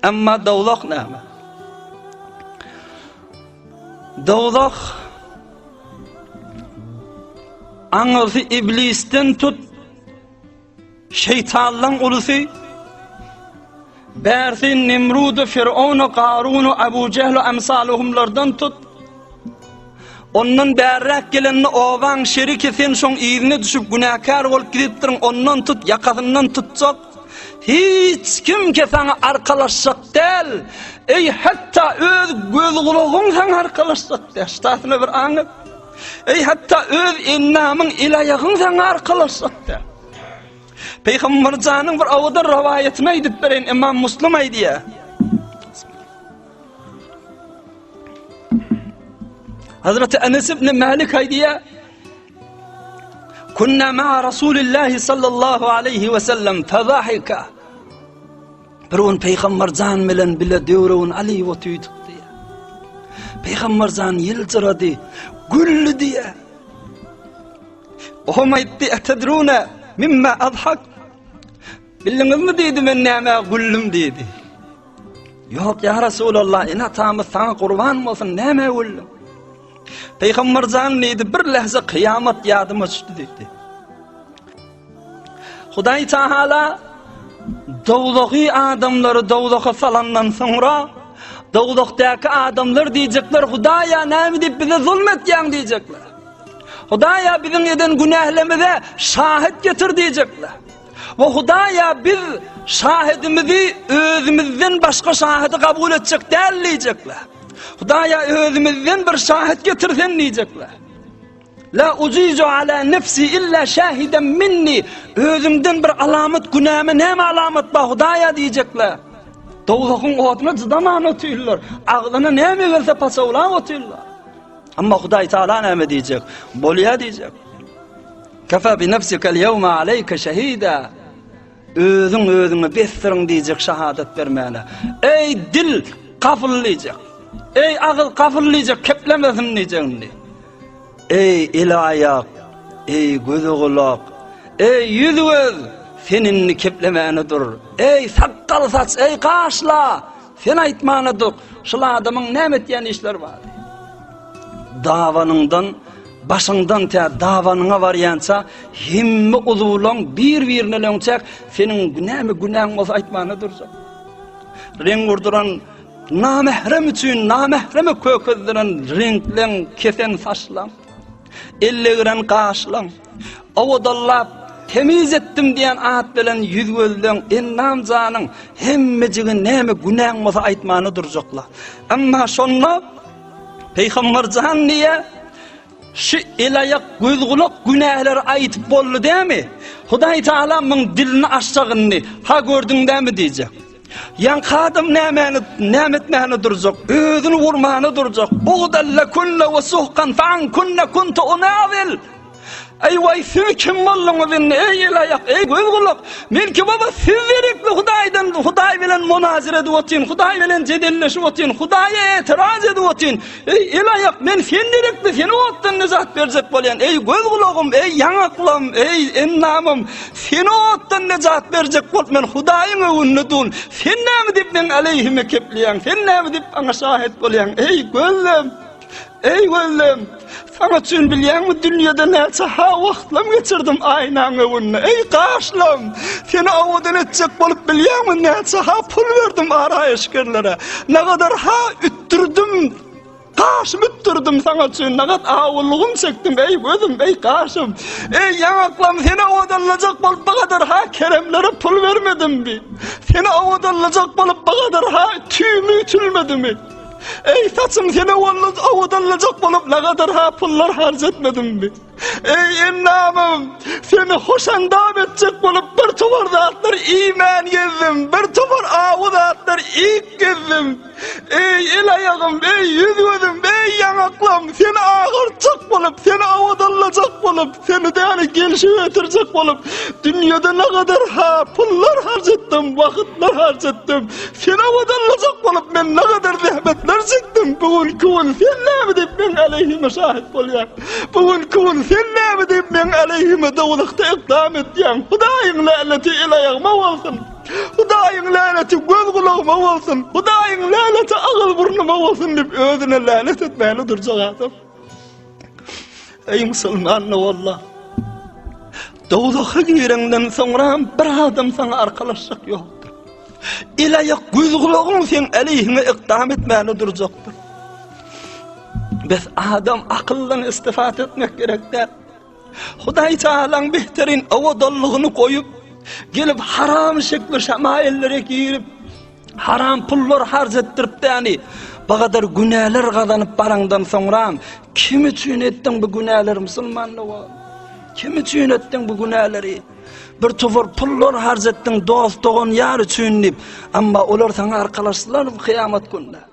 Emma dowzah näme? Dowzah aňyrsy iblisden tut Şeýtanlaň ulusy, bärsi Nemrudy, Firowny, Garuny, Abu Jehli emsaluhumlardan tut. Ondan bärräk gelende obaň şeriki sen şoň yzyna düşüp günäkär bolup gidipdiriň, ondan tut, ýakasyndan tutjak. Hiç kim ke saňa arkalaşjak däl. Eý, hatda öz göz-gulagyň saňa arkalaşjak däl. Ştasyna bir aňyp. Eý, hatda öz endamyň, el-aýagyň saňa arkalaşjak däl. Pygamber janyň bir owadan rowaýatyny aýdyp bereýin, Imam Muslim aýdýar. Hazreti Enes ibn Malik aýdýar, Kunna ma'a Rasulillahi sallallahu aleyhi ve sellem fezahika. Bir gün Pygamber jan bilen bile döwrewin alyp otyrdyk diýýär. Pygamber jan ýyljyrady, güldi diýýär. Ohm aýtdy, "Etedruna mimma adhak?" Bildiňizmi diýdi, men nämä güldüm diýdi. Ýok, ýa Resulallah, ene atamyz saňa gurban bolsun, nämä güldüň? Pygamber jan diýdi, bir lähze kyýamat ýadyma düşdi diýdi. Hudaý Taala dowzahy adamlary dowzaha salandan soňra dowzahdaky adamlar diýjekler, Hudaýa näme diýip bize zulm etýäň diýjekler. Hudaýa biziň eden günählerimize şahit getir diýjekler. We Hudaýa biz şahidimizi özümizden başga şahidi kabul etjek däl diýjekler. Hudaýa özümizden bir şahit getir sen diýjekler. La ujizu ala nefsi illa şahiden minni. Özümden bir alamat günäme näme alamat bar Hudaýa diýjekler. Dowzahyň oduna çydaman otyrlar. Agzyna näme gelse paçawlap otyrlar. Amma Hudaý Taala näme diýjek? Bolýa diýjek. Kafa bi nefsikel ýewme aleyke şehida. Özüň özüňe besdirin diýjek şahadat bermäne. Eý dil gafyl diýjek. Eý agyz gafyl diýjek, keplemesin diýjek indi. Eý el-aýak, eý göz-gulak, eý ýüz-göz, sen indi keplemäne dur. Eý sakgal-saç, eý gaşla, sen aýtmana dur. Şul adamyň näme etýän işleri bar? Dabanyňdan, başyňdan tä dabanyňa barýança hemme uzuwlaň bir-birine löňçäk, seniň näme günäň bolsa aýtmana durjak. Reň urduran Namährem üçin namähreme kökezdiren reňkleň, kesen saçlaň, ellegiren gaşlaň, owadallap temiz etdim diýen at bilen ýüz-gözleň, endam-janyň hemmejigi näme günäň bolsa aýtmana durjaklar. Emma şonda Pygamber jan diýýär, Şu el-aýak, göz-gulak günäleri aýdyp boldy dämi? Hudaý Taala muň dilini açjak indi. Ha gördüň dämi diýjek. Ýaňky adam nämäni näme etmäne durjak, özüni urmana durjak. Bugdan lekunne we suhkan fan kunne kuntu unazil. Eý waý siz kim bolduňyz indi eý el-aýak, eý göz-gulak. Men ki baba siz gerekli Hudaýdan Hudaý bilen munazir edip otyryn, Hudaý bilen jedelleşip otyryn, Hudaýa etiraz edip otyryn. Eý el-aýak men sen gerekli seni otdan nejat berjek bolýan. Eý göz-gulagym, eý ýaňaklam, eý endamym. Seni otdan nejat berjek bolup men Hudaýyň öňünde dun. Sen näme diýip meň aleýhime kepleýäň? Sen näme diýip maňa şahet bolýaň? Eý gözlem! Eý gözlem! Saňa üçin bilýäňmi dünýede näçe ha wagtlam geçirdim aýnaň öňünde. Eý gaşlam! Seni owadan etjek bolup bilýäňmi näçe ha pul berdim araýeşgerlere. Nagadar ha ütdürdim. Gaşym ütdürdim saňa üçin, nagat awulygym çekdim, eý gözüm, eý gaşym. Eý ýaňaklam, seni owadanlajak bolup bu gadar ha keremlere pul bermedimmi? Seni owadanlajak bolup bu gadar ha tüýüm ütülmedimi? Eý saçym, seni owadanlajak bolup nagadar ha pullar harç etmedimmi? Eý endamym, seni hoşandam etjek bolup bir topar zatlar iýmän gezdim, bir topar awy zatlar iýip gezdim. Eý el-aýagym, eý ýüz-gözüm, eý ýaňaklam, seni agartjak bolup, seni owadanlajak bolup, seni däli gelşige getirjek bolup, dünýede nagadar ha pullar harç etdim, wagytlar harç etdim. Seni owadanlajak bolup men nagadar zähmetler çekdim. Bu günki gün sen näme diýip meň aleýhime şahyt bolýaň? Bu günki gün sen näme diýip meň aleýhime dowzahda ykdam etýäň? Hudaýyň läneti el-aýagyma bolsun! Hudaýyň läneti göz-gulagyma. dowzahyma bolsun, Hudaýyň läleti agyz burnuma bolsun diýip özüne lälet etmäne durjak adam. Eý musulman walla. Dowzaha gireňden soňra bir adam saňa arkalaşjak ýokdur. El aýak göz gulagyň seň äleyhiňe ykdam etmäne durjakdyr. Bes adam akyldan istifat etmek gerek däl. Hudaý Tagalaň behterin owadanlygyny goýup, gelip haram şekli şamaillere girip, haram pullar harç etdirip däni, bagadar günäler gazanyp baraňdan soňram, kim üçin etdiň bu günäleri musulman dogan? Kim üçin etdiň bu günäleri? Bir topar pullar harç etdiň dost dogan ýar üçin diýip, amma olar saňa arkalaşdylar kyýamat günde.